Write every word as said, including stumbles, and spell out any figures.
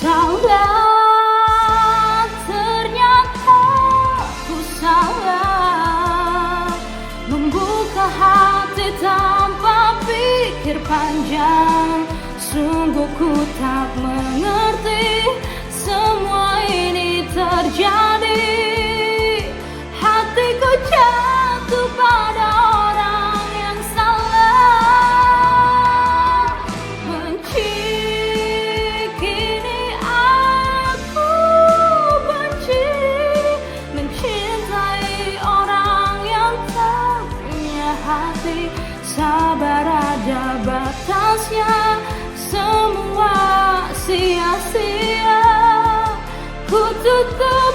Salah, ternyata ku salah membuka hati tanpa pikir panjang. Sungguh ku tak mengerti semua ini terjadi. Hatiku jatuh pada orang yang salah. Benci, kini aku benci mencintai orang yang tak punya hati. Sabar ada batasnya, semua sia-sia. Ku tutup